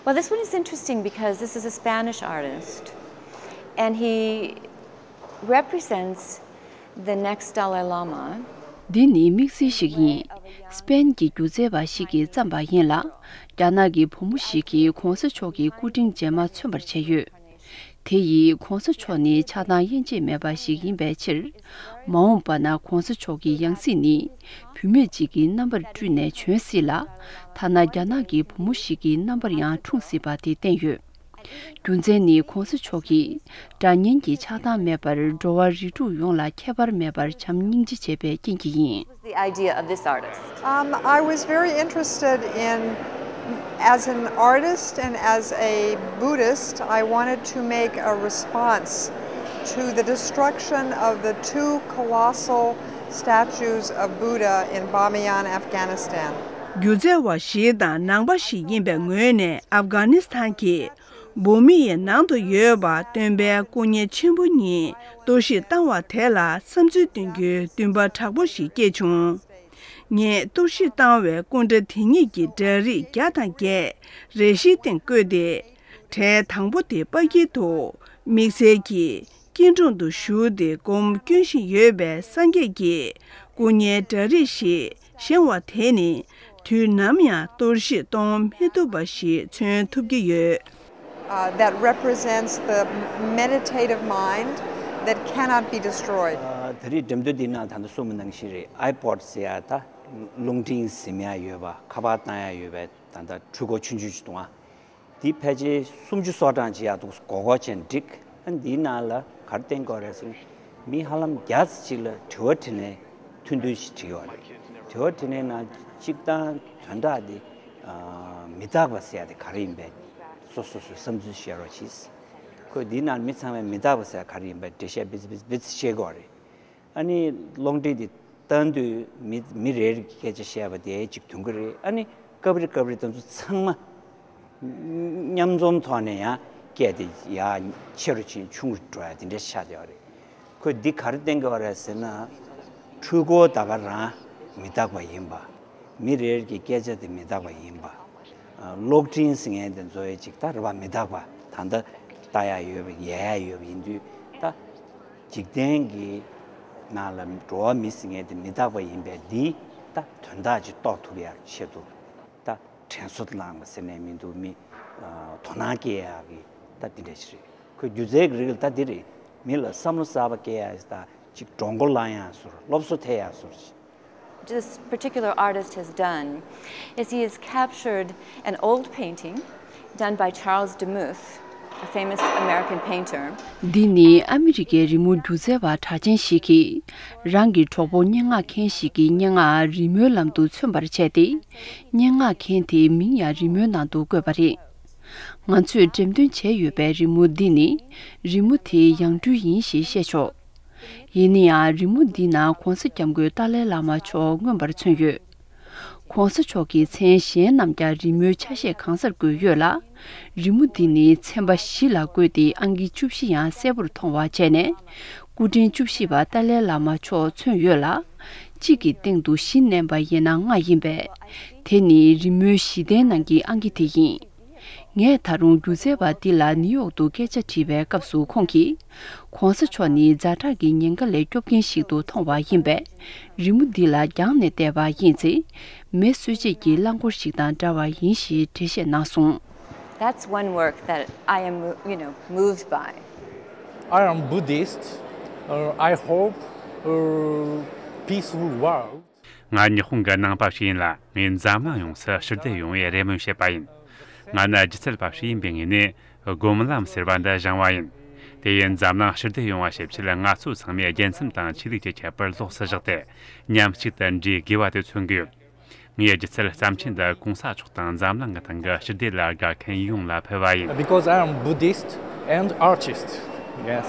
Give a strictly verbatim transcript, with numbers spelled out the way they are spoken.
Well, this one is interesting because this is a Spanish artist, and he represents the next Dalai Lama. འདི་ནི་དམིགས་བསལ་ཞིག་ཡིན། སྤེན་གྱི་སྒྱུ་རྩལ་བ་ཞིག་གིས་བརྩམས་པ་ཡིན་ལ། རྒྱ་ནག་གི་བུ་མོ་ཞིག་གིས་གོང་ས་མཆོག་གི་སྐུ་ཕྲེང་རྗེས་མ་མཚོན་པར་བྱས་ཡོད། དེ་ཡིས་གོང་ས་མཆོག་ནི་ཆགས་སྡང་དབྱེ་འབྱེད་མེད་པ་ཞིག་ཡིན་པའི་ཕྱིར། མ་འོངས་པ་ན་གོང་ས་མཆོག་གི་ཡང་སྲིད་ནི་བུད་མེད་ཅིག་གི་རྣམ་པར་སྤྲུལ་ནས་བྱོན་སྲིད་ལ། ཐ་ན་རྒྱ་ནག་གི་བུ་མོ་ཞིག་གི་རྣམ་པར་ཡང་འཁྲུངས་སྲིད་པ་དེ་བསྟན་ཡོད། རྒྱུ་མཚན་ནི་གོང་ས་མཆོག་གིས་དགྲ་གཉེན་གྱི་ཆགས་སྡང་མེད་པར་འགྲོ་བ་རིགས་དྲུག་ཡོངས་ལ་ཁྱད་པར་མེད་པར་བྱམས་སྙིང་རྗེ་བྱས་པའི་རྐྱེན་གྱིས་ཡིན། The idea of this artist. Um, I was very interested in, as an artist and as a Buddhist, I wanted to make a response to the destruction of the two colossal statues of Buddha in Bamiyan, Afghanistan. སྒྱུ་རྩལ་བ་ཞིག་དང་ནང་པ་ཞིག་ཡིན་པའི་ངོས་ནས་ཨབ་གྷ་ནི་སི་ཐན་གྱི་བྷོ་མི་ཡའི་ནང་དུ་ཡོད་པ་སྟོན་པའི་སྐུ་བརྙན་ཆེན་པོ་གཉིས་གཏོར་བཤིག་བཏང་བ་དེ་ལ་བསམ་ཚུལ་སྟོན་རྒྱུའི་འདུན་པ་དྲག་པོ་ཞིག་སྐྱེས་བྱུང་། ངས་གཏོར་བཤིག་བཏང་བའི་སྐུ་འདྲ་དེ་གཉིས་ཀྱི་འདྲ་རིས་བརྒྱ་དང་བརྒྱད་རས་གཞིའི་སྟེང་བཀོད་དེ། གྲས་དང་པོ་དེ་པ་ཀིར་དུ་དམིགས་བསལ་གྱིས་སྐྱིལ་ཀྲུང་དུ་བཞུགས་ཏེ་སྒོམ་སྐྱོན་བཞིན་ཡོད་པའི་སངས་རྒྱས་ཀྱི་སྐུ་བརྙན་འདྲ་རིས་ཤིག་བཞེངས་བ་དེ་ནི་དུས་ནམ་ཡང་གཏོར་བཤིག་གཏོང་མི་ཐུབ་པ་ཞིག་མཚོན་ཐུབ་ཀྱི་ཡོད། uh, that represents the meditative mind that cannot be destroyed. ད་རེས་འགྲེམས་སྟོན་འདིའི་ནང་ད་ལྟ་གསུངས་པ་ནང་བཞིན་རེད། ཨའི་པོཌ་ཟེར་ཡ་ད་རླུང་འཕྲིན་ཟིན་ཡ་ཡོད་པ། ཁ་པར་བཏང་ཡ་ཡོད་པའི་ད་ལྟ་འཕྲུལ་འཁོར་ཆུང་ཆུང་ཞིག་འདུག་ཨ། འདི་ཕལ་ཆེར་སུམ་ཅུ་སོ་གྲངས་ཅིག་ཡག་འདུག་སྒོར་སྒོར་ཅན་འགྲིག་ཨ། འདིའི་ནང་ལ་ག་རེ་བསྟན་དགོས་རེད་ཟེར་ན། མི་ཧ་ལམ་བརྒྱ་ཙམ་ཅིག་ལ་དྲི་བ་དྲིས་ལན་ཐུང་ཐུང་ཞིག་དྲིས་ཡོད་རེད། དྲི་བ་དྲིས་ལན་ནང་གཅིག་དང་དོན་དག་འདི་མི་རྟག་པ་ཟེར་ཡ་དེ་ག་རེ་ཡིན་པས་སོ་སོ་སོའི་བསམ་ཚུལ་བཤད་རོགས་གྱིས། ཁོས་འདིའི་ནང་མི་ཚང་མས་མི་རྟག་པ་ཟེར་ཡ་ག་རེ་ཡིན་པའི་འགྲེལ་བཤད་སྦིར་སྦིར་སྦིར་བཤད་དགོས་རེད། ཨ་ནི་གློག་འཕྲིན་འདི་བཏང་དུས་མི་མི་རེ་རེ་གི་སྐད་ཆ་བཤད་པ་དེ་གཅིག་ཐུང་གི་རེད། ཨ་ནི་སྐབས་རེ་སྐབས་རེ་དེ་ཚོ་ཚང་མ་མཉམ་འཛོམས་ཐོག་ནས་ཡང་སྐད་དེ་ཡར་ཆེ་རུ་ཕྱིན་ཆུང་རུ་འགྲོ་ཡ་དེ་འདྲ་ཆགས་བསྡད་པ་རེད། ཁོས་འདི་ག་རེ་བསྟན་གི་ཡོད་རེད་ཟེར་ན། འཕྲུལ་འཁོར་ད་ག་རང་མི་རྟག་པ་ཡིན་པ། མི་རེ་རེ་གི་སྐད་ཆ་དེ་མི་རྟག་པ་ཡིན་པ། གློག་འཕྲིན་ཟེར་མཁན་དེ་ཚོ་ཡི་ཅིག་ད་རེད་པ། མི་རྟག་པ་ད་ལྟ་ལྟ་ཡ་ཡོད་པ་ཡལ་ཡ་ཡོད་པ་ཡིན་དུས་ད། འཇིག་རྟེན་གྱི་ནང་ལ་འགྲོ་བ་མི་ཟེར་མཁན་དེ་མི་རྟག་པ་ཡིན་པས་འདིའི་ད་དོན་དག་ཅིག་རྟོགས་ཐུབ་ཡ་ཆེད་དུ་ད་དྲན་གསོ་བསླངས་པ་ཟེར་ནས་མི་འདུག་མི་དོ་སྣང་སྐྱེ་ཡ་གི་ད་འདི་འདྲ་ཞིག་རེད། ཁོས་སྒྱུ་རྩལ་གྱི་རིགས་ལ་ད་འདི་རེད། མི་ལ་བསམ་བློ་གསར་པ་སྐྱེ་ཡ་ད་ཅིག་གྲོགས་མགོ་ལངས་ཡ་བཟོ་འདྲ། སློབ་གསོ་ཐེབས་ཡ་བཟོ་འདྲ་ཞིག This particular artist has done is he has captured an old painting done by Charles Demuth, a famous American painter. འདི་ནི་ཨ་མི་རི་ཀའི་རི་མོ་སྒྱུ་རྩལ་བ་གྲགས་ཅན་ཞིག་གིས་རང་གི་གྲོགས་པོ་སྙན་ངག་མཁན་ཞིག་གི་སྙན་ངག་རི་མོའི་ལམ་དུ་མཚོན་པར་བྱས་ཏེ། སྙན་ངག་མཁན་དེའི་མིང་ཡང་རི་མོའི་ནང་དུ་བཀོད་པ་རེད། ང་ཚོས་འགྲེམས་སྟོན་བྱས་ཡོད་པའི་རི་མོ་འདི་ནི་རི་མོ་དེའི་ཡང་སྤྲུལ་ཡིན་ཞེས་བཤད་ཆོག་ཡིན་ན་ཡང་རི་མོ་འདི་ནང་༧གོང་ས་༧སྐྱབས་མགོན་ཏཱ་ལའི་བླ་མ་མཆོག་མངོན་པར་མཚོན་ཡོད། ༧གོང་ས་མཆོག་གི་མཚན་གཞན་རྣམས་ཀྱང་རི་མོའི་ཆ་ཤས་གང་སར་བཀོད་ཡོད་ལ། རི་མོ་འདི་ནི་ཚན་པ་བཞི་ལ་བགོས་ཏེ་ཨང་ཀི་བཅུ་བཞི་ཡང་གསལ་པོར་མཐོང་བ་བྱས་ནས། སྐུ་ཕྲེང་བཅུ་བཞི་པ་ཏཱ་ལའི་བླ་མ་མཆོག་མཚོན་ཡོད་ལ། གཅིག་གི་སྟེང་དུ་བཞི་བསྣན་པ་ཡིན་ན་ལྔ་ཡིན་པས། དེ་ནི་རི་མོའི་གཞི་རྟེན་ནང་གི་ཨང་ཀི་དེ་ཡིན། ངས་ད་རུང་སྒྱུ་རྩལ་བ་འདི་ལ་ནིའུ་ཡོག་ཏུ་སྐད་ཆ་དྲིས་པའི་སྐབས་སུ་ཁོང་གིས། གོང་ས་མཆོག་ནི་ཛ་དྲག་གི་ཉེན་ཁ་ལས་སྐྱོབ་མཁན་ཞིག་ཏུ་མཐོང་བ་ཡིན་པས། རི་མོ་འདི་ལ་རྒྱང་ནས་བལྟས་པ་ཡིན་ཚེ། མེ་གསོད་བྱེད་ཀྱི་རླངས་འཁོར་ཞིག་དང་འདྲ་བ་ཡིན་ཞེས་འགྲེལ་བཤད་གནང་སོང་། 'That's one work that I am, you know, moved by. I am Buddhist. Uh, I hope a peaceful world. ང་ཉི་ཧོང་གི་ནང་པ་ཞིག་ཡིན་ལ། ངས་འཛམ་གླིང་ཡོངས་སུ་ཞི་བདེ་ཡོང་བའི་རེ་སྨོན་བྱེད་པ་ཡིན། ང་ནི་སྒྱུ་རྩལ་པ་ཞིག་ཡིན་པའི་ངོས་ནས་སྒོམ་ལམ་ཟེར་བ་འདི་སྦྱངས་པ་ཡིན། དེ་ཡིས་འཛམ་གླིང་ཞི་བདེ་ཡོང་བ་ཞེས་བྱས་ལ། ང་ཚོ་ཚང་མས་རྒྱལ་མཚམས་དང་ཆོས་ལུགས་ཀྱི་ཁྱད་པར་ལོགས་སུ་བཞག་སྟེ། མཉམ་གཅིག་ཏུ་འདྲེས་དགོས་པ་དེ་མཚོན་གྱི་ཡོད། ངའི་སྒྱུ་རྩལ་བརྩམས་ཆོས་འདི་གོང་ས་མཆོག་དང་འཛམ་གླིང་གི་སྟེང་གི་ཞི་བདེ་ལ་དགའ་མཁན་ཡོངས་ལ་ཕུལ་བ་ཡིན། Because I am Buddhist and artist. Yes.